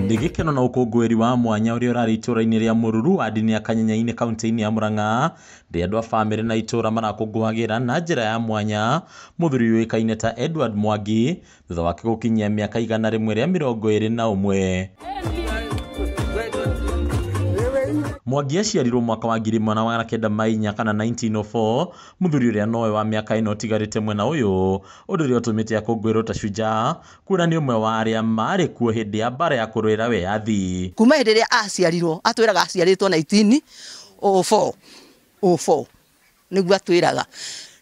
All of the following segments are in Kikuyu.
Nĩ gĩkeno na ũkũngũĩri wa mwanya ũrĩa ũrarĩ itũũra-inĩ rĩa Mũruru ward-inĩ ya Kanyenyainĩ kaunti-inĩ ya Murang'a rĩrĩa andũ a bamĩrĩ na itũũra marakũngũagĩra na njĩra ya mwanya mũthuri ũĩkaine ta Edward Mwangi thutha wake gũkinyia mĩaka 121. Mwangi aciarirwo mwaka wa 1904 kana 1904, mũthuri ũrĩa nowe wa mĩaka ĩno ũtigarĩte mwena ũyũ, ũndũ ũrĩa ũtũmĩte akũngũĩrwo ta shujaa kuona nĩ ũmwe wa arĩa marĩ kuo hĩndĩ ya mbara ya kũrũĩra wĩyathi. Kuma hĩndĩ ĩrĩa aciarirwo atwĩraga aciarĩtwo 1904 04 nĩguo atwĩraga,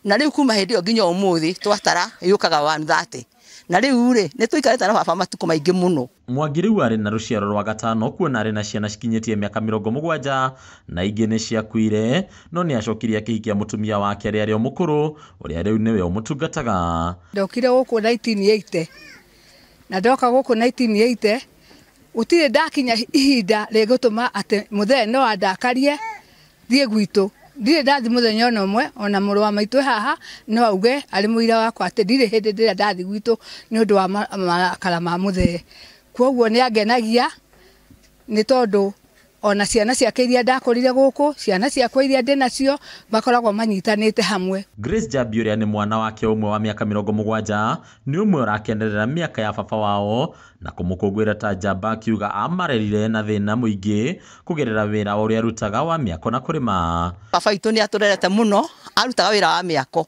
na rĩu kuma hĩndĩ ĩyo nginya ũmũthĩ twatara yũkaga 130, na rĩu rĩ nĩ tũikarĩte na baba matukũ maingĩ mũno. Mwangi rĩu arĩ na rũciaro rwa gatano kuona arĩ na ciana cikinyĩtie mĩaka 70 na ingĩ nĩ ciakuire, no nĩ acokirie akĩhikia mũtumia wake arĩa arĩ o mũkũrũ ũrĩa rĩu nĩwe ũmũtungataga. Ndokire gũkũ 1980 na ndoka gũkũ 1980 gũtirĩ ndakinya ihinda rĩgũtũma atĩ mũthee no andakarie thiĩ gwitũ. Ndirĩ ndathi mũthenya ona ũmwe, ona mũrũ wa maitũ haha no auge arĩ mũira wakwa atĩ ndirĩ hĩndĩ ndĩra ndathi gwitũ nĩ ũndũ wa marakara ma mũthee. Kwoguo nĩ angenagia nĩ tondũ ona ciana ciake iria ndakũrire gũkũ, ciana ciakwa iria ndĩ nacio makoragwo manyitanĩte hamwe. Grace Njambi ũrĩa nĩ mwana wake ũmwe wa mĩaka 70 nĩ ũmwe ũrakenerera mĩaka ya baba wao na kũmũkũngũĩra ta njamba, akiuga amarerire na thĩna mũingĩ kũgerera wĩra ũrĩa arutaga wa mĩako na kũrĩma. Baba witũ nĩ atũrerete mũno, arutaga wĩra wa mĩako,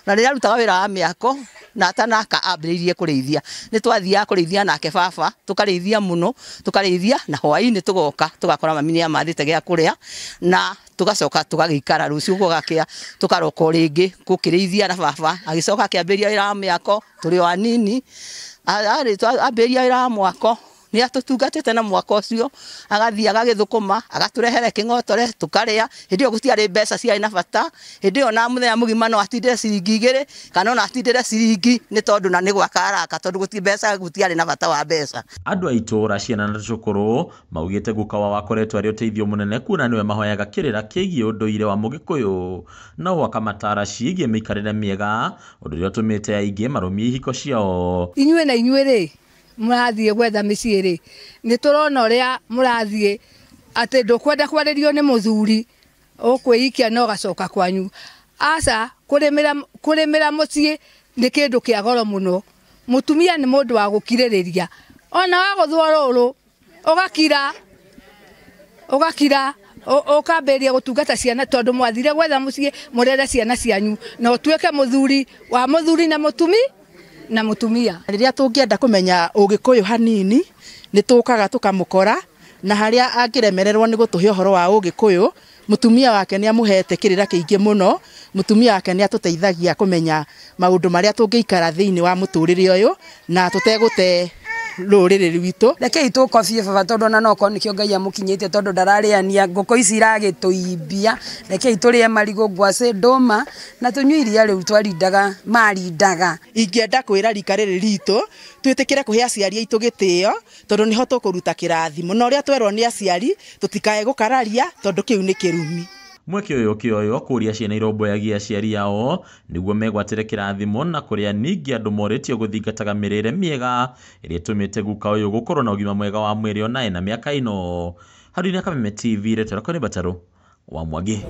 na rĩrĩa arutaga wĩra wa mĩako na atanaka ambĩrĩirie kũrĩithia, nĩ twathiaga kũrĩithia nake baba, tũkarĩithia mũno, tũkarĩithia na hwaĩ-inĩ tũgoka tũgakora mami nĩ amathĩte gĩa kũrĩa, na tũgacoka tũgagĩikara rũciũ gũgakĩa tũkaroka o rĩngĩ gũkĩrĩithia na baba. Agĩcoka akĩambĩrĩria wĩra wa mĩako tũrĩ o anini, ambĩrĩria wĩra wa mwako nĩ atũtungatĩte na mwako ũcio, agathiĩ agagĩthũkũma agatũrehere kĩng'otore tũkarĩa. Hĩndĩ ĩyo gũtiarĩ mbeca ciarĩ na bata, hĩndĩ ĩyo na mũthenya mũgima no atindĩre ciringi 2 kana ona atindĩre ciringi, nĩ tondũ na nĩ gwaka araka, tondũ gũtirĩ mbeca, gũtiarĩ na bata wa mbeca. Andũ a itũũra, ciana na tũcũkũrũ maugĩte guka wao akoretwo arĩ ũteithio mũnene kuona nĩwe mahoyaga kĩrĩra kĩgiĩ ũndũire wa Mũgĩkũyũ, na ũũ akamatara ciĩgiĩ mĩikarĩre mĩega, ũndũ ũrĩa ũtũmĩte aingĩ marũmie ihiko ciao. Inyuĩ na inyuĩ rĩ mũrathiĩ gwetha mĩciĩ rĩ, nĩ tũrona ũrĩa mũrathiĩ atĩ ndũkwenda kwarĩrio nĩ mũthuri ũkwĩikia na ũgacoka kwanyu. Aca, kũrĩmĩra mũciĩ nĩ kĩndũ kĩa goro mũno. Mũtumia nĩ mũndũ wa gũkirĩrĩria, ona wagũthwo rũrũ ũgakira, ũgakira ũkambĩrĩria gũtungata ciana, tondũ mwathire gwetha mũciĩ mũrere ciana cianyu na ũtuĩke mũthuri wa mũthuri na mũtumi na mũtumia. Rĩrĩa tũngĩenda kũmenya ũgĩkũyũ hanini nĩ tũkaga tũkamũkora, na harĩa angĩremererwo nĩ gũtũhe ũhoro wa ũgĩkũyũ, mũtumia wake nĩ amũhete kĩrĩra kĩingĩ mũno. Mũtumia wake nĩ atũteithagia kũmenya maũndũ marĩa tũngĩikara thĩinĩ wa mũtũrĩre ũyũ na tũtegũte rũrĩrĩ rwitũ. Rekei tũkobie baba, tondũ ona no okorwo nĩkĩo Ngai amũkinyĩtie, tondũ ndararĩania ngũkũ ici iragĩtũimbia. Rekei tũrĩe marigũ, ngwacĩ, ndũma na tũnyue iria rĩu twarindaga marindaga. Ingĩenda kwĩra rika rĩrĩ ritũ twĩtĩkĩre kũhe aciari aitũ gĩtĩo, tondũ nĩho tũkũruta kĩrathimo, na ũrĩa twerwo nĩ aciari tũtikae gũkararia, tondũ kĩu nĩ kĩrumi. Mweke ũyũ ũkĩoywo kũria ciana iromboyagia aciari ao nĩguo megwatĩre kĩrathimo, na kũrĩa ningĩ andũ morĩtio gũthingataga mĩrĩre mĩega ĩrĩa ĩtũmĩte guka ũyũ gũkorwo na ũgima mwega wa mwĩrĩ ona ena mĩaka ĩno. Harũinĩ Kameme TV, rĩtwa rĩakwa nĩ Batarũ wa Mwangi.